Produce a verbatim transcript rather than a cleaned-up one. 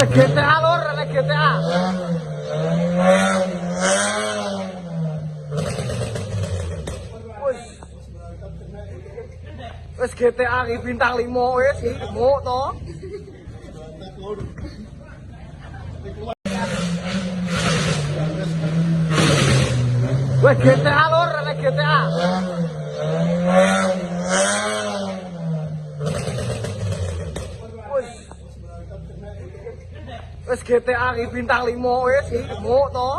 G T A lor, ada G T A. Wih. Wes G T A di bintang lima wes, lima to. Wes G T A lor, ada G T A. Wes. Wes G T A di bintang lima wes, lima to.